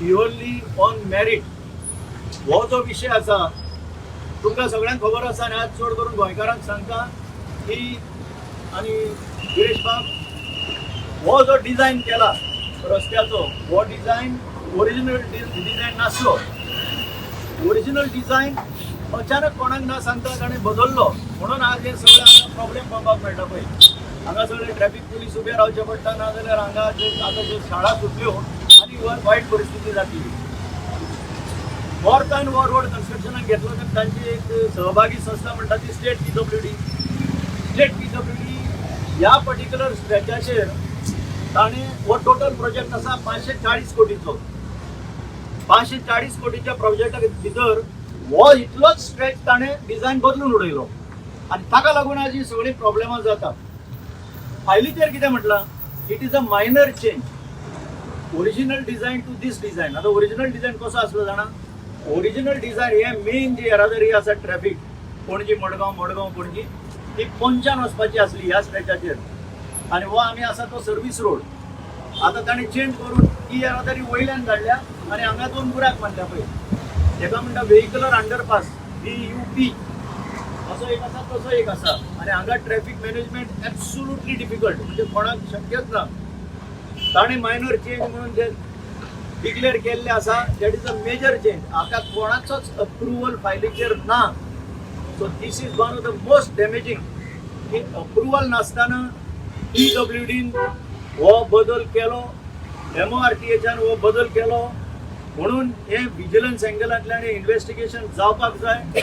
purely on merit. हो जो विशय आसा, तुमकां सगळ्यांक खबर आसा आनी आज चड करून गोंयकारांक सांगता की आनी गिरेश बाब, हो जो डिझायन केला रस्त्याचो, हो डिझायन ओरिजिनल डिझायन नासलो. ओरिजिनल डिझायन अचानक कोणाक ना सांगता ताणें बदललो, म्हणून आज हे सगळे हांगा प्रॉब्लेम पळोवपाक मेळटा. पळय, हांगा सगळे ट्रॅफिक पुलीस उबे रावचे पडटा, ना जाल्यार हांगा जे आतां ज्यो शाळा सुटल्यो आनी वायट परिस्थिती जातली. नॉर्थान हो रोड कन्स्ट्रक्शनाक घेतलो तर तांची एक सहभागी संस्था म्हणटा ती स्टेट पीडब्ल्यूडी. स्टेट पीडब्ल्यूडी ह्या पर्टिक्युलर स्ट्रेचाचेर ताणें, हो टोटल प्रोजेक्ट आसा 540 कोटीचो. 540 कोटीच्या प्रोजेक्टा भितर हो इतलोच स्ट्रेच ताणें डिझायन बदलून उडयलो आनी ताका लागून आज ही सगळीं प्रॉब्लेमां जाता. फायलीचेर कितें म्हटलां? It is a minor change, original design to this design. आतां ओरिजिनल डिझायन कसो आसलो जाणा? ओरिजिनल डिझायन हे मेन जी येरादारी आसा ट्रॅफिक, पणजी मडगांव, मडगांव पणजी, ती पोंच्यान वचपाची आसली ह्या स्ट्रेचाचेर आनी हो आमी आसा तो सर्वीस रोड. आतां ताणें चेंज करून ही येरादारी वयल्यान धाडल्या आनी हांगा दोन बुराक मारल्या. पळय, हेका म्हणटा वेहिकुलर अंडरपास, व्हीयूपी. असो एक आसा, तसो एक आसा आनी हांगा ट्रॅफिक मॅनेजमेंट एब्सोल्युटली डिफिकल्ट, म्हणजे कोणाक शक्यच ना. ताणें मायनर चेंज म्हणून जे डिक्लेअर केल्ले आसा, that is a major change. हाका कोणाचोच अप्रुवल फायलीचेर ना. So this is one of the most damaging की अप्रुवल नासतना पीडब्ल्यूडीन हो बदल केलो, एमओआरटीएच्यान हो बदल केलो, म्हणून हे विजिलन्स एंगलांतल्यान इन्व्हेस्टिगेशन जावपाक जाय.